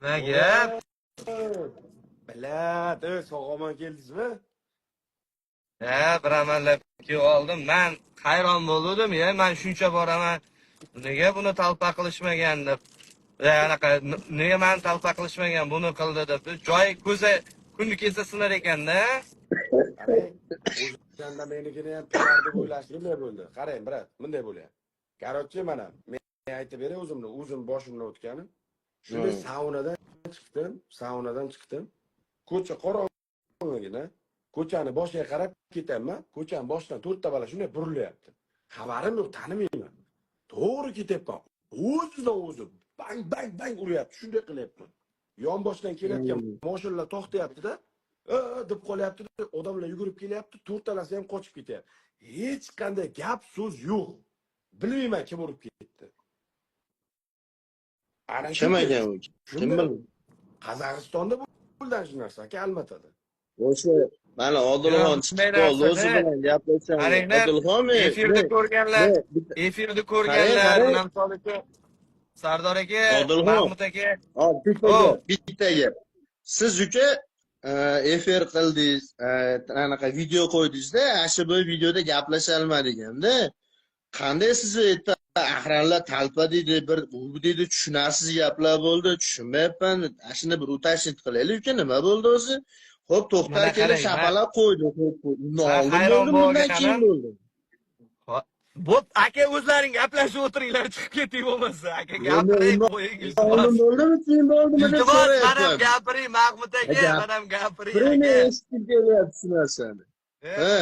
Nima gap? Блядь, ey, sog' omon keldingizmi? Ha, bir amallab kelib oldim. Man hayron bo'ldim, ya, man shuncha boraman. Nega buni толпа qilishmagan deb. Anaqa nega mani толпа qilishmagan, buni qildi deb. Joyi ko'zi kunni kelsa sinar ekanda. Qarang, o'shanda menikini ham piar deb o'ylash bunday bo'ldi. Qarang, брат, bunday bo'lyapti. Короче, mana men aytib beray o'zimni, o'zim boshimdan o'tgani. Shunda saunadan chiqdim, saunadan chiqdim. Ko'cha qorong'igina. Ko'chani boshiga qarab ketyapman. Ko'chani boshidan to'rtta bola shunday burilyapti. Xabarim yo'q, tanimayman. To'g'ri ketyapman. O'zidan o'zi bang bang bang uryapti. Shunday qilyapman. Yon boshdan kelayotgan mashinalar to'xtayapti-da, deb qolyapti, odamlar yugurib kelyapti, to'rttalasi ham qochib ketyapti. Hech qanday gap so'z yo'q. Bilmayman kim urib ketdi. Ana Kim ekan u? Kim shunda bildi? Qozog'istonda bo'ldi shu narsa, aka, Almatada. O'sha mana Odilxon Yo'q, chiqib bunday qoldi, o'zi narsada bilan gaplashamiz. Qaranglar, Odilxon efirda ko'rganlar, efirda ko'rganlar, Qarang, mana misol uchun Sardor aka, Odilxon. Mahmud aka, Bitta O. gap, bitta gap. Siz uka efir qildingiz, anaqa video qo'ydingizda, ana bu videoda gaplasha olmadik hamda. Qanday sizni erta охрана lar толпа deydi, bir u deydi, tushunarsiz gaplar bo'ldi, tushunmayapman. Ana shuni bir уточнить qilaylik uka, nima bo'ldi o'zi? Xo'p, To'xtar Mana kelib qarang, shapalaq qo'ydi. Xo'p, undan Man oldin hayron bo'ldi, bundan keyin bo'lganim- bo'ldi. Bo'p, aka, o'zlaring gaplashib o'tiringlar, chiqib keting bo'lmasa. Aka, gapiring, Undan qo'ying, oldin iltimos. bo'ldimi, keyin bo'ldimi deb Iltimos, man ham so'rayapman. gapiring, Mahmud aka, man ham gapiring, Birini aka. eshitib kelyapti shu narsani. Ha.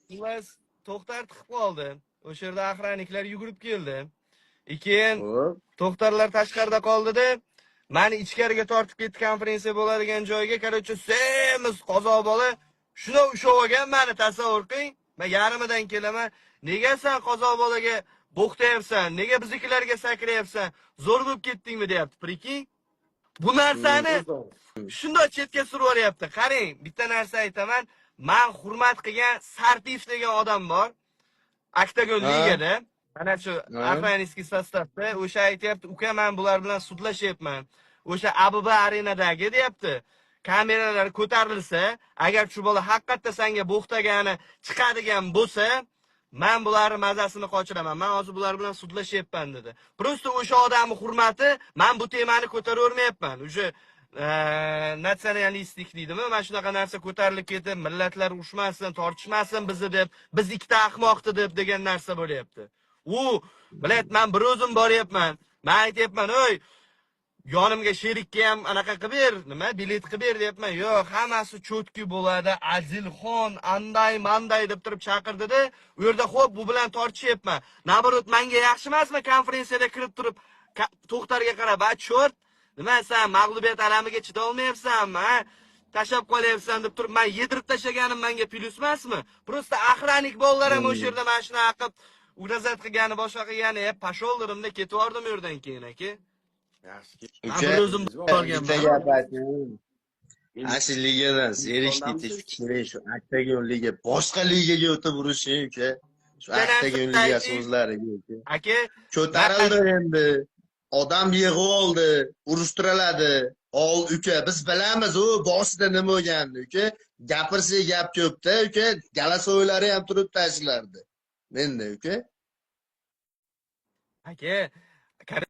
Xullas, To'xtar tiqib qoldi. O'sha yerda охранник lar yugurib keldi. Keyin Xo'p. To'xtarlar tashqarida qoldida, mani ichkariga tortib ketdi konferensiya bo'ladigan joyga. Короче, semiz qozoq bola shuni ushlab olgan mani, tasavvur qiling. Men yarmidan kelaman. Nega sen qozoq bolaga bo'xtayapsan? Nega biznikilarga sakrayapsan? Zo'r bo'lib ketdingmi deyapti. Прикинь. Bu narsani shundoq chetga surib yuboryapti. Qarang, bitta narsa aytaman. Man hurmat qilgan Sartif degan odam bor. Oktagon ligada. Mana shu охранницкий состав da o'sha aytyapti, uka, men bular bilan sudlashyapman. O'sha ABB arenadagi deyapti. Kameralar ko'tarilsa, agar shu bola haqiqatda senga bo'xtagani chiqadigan bo'lsa, man bularni mazasini qochiraman. Man hozir bular bilan sudlashyapman dedi. Просто o'sha odamning hurmati, man bu temani ko'taravermayapman. O'sha natsionalistik deydimi? Mana shunaqa narsa ko'tarilib ketib, millatlar urushmasin, tortishmasin bizni deb, biz ikkita ahmoqni deb degan narsa bo'lyapti. U, блядь, man bir o'zim boryapman. Man aytyapman, "Oy, yonimga sherikka ham anaqa qilib ber, nima, bilet qilib ber" deyapman. Yo'q, hammasi чётко bo'ladi. Azilxon, anday, manday deb turib chaqirdida, u yerda xo'p, bu bilan tortishyapman. Наоборот, menga yaxshi emasmi konferensiyada kirib turib, To'xtarga qarab, "A, чёрт, nima sen mag'lubiyat alamiga chidolmayapsanmi, ha? Tashlab qolyapsan" deb turib, man yedirib tashlaganim menga plyus emasmi? Просто охранник bolalar ham o'sha yerda mana shunaqa qilib угрожать qilgani, boshqa qilgani, e, пошёл dedimda ketib yubordim u yerdan keyin, aka. Yaxshi. Man Uka, bir o'zim bitta borganman. gap ayting. Ana shu ligadan zerikdik, shu kerak shu Oktagon liga, boshqa ligaga o'tib urishing uka. Shu Bitta narsa Oktagon ligasi ayting. o'zlariga uka. Aka, Ko'tarildi endi. Odam yig'ib oldi, urushtiriladi. Ol uka, biz bilamiz u boshida nima bo'lganini uka. Gapirsak gap ko'pda uka, голосовой lari ham turibdi shularda. Menda uka. Aka,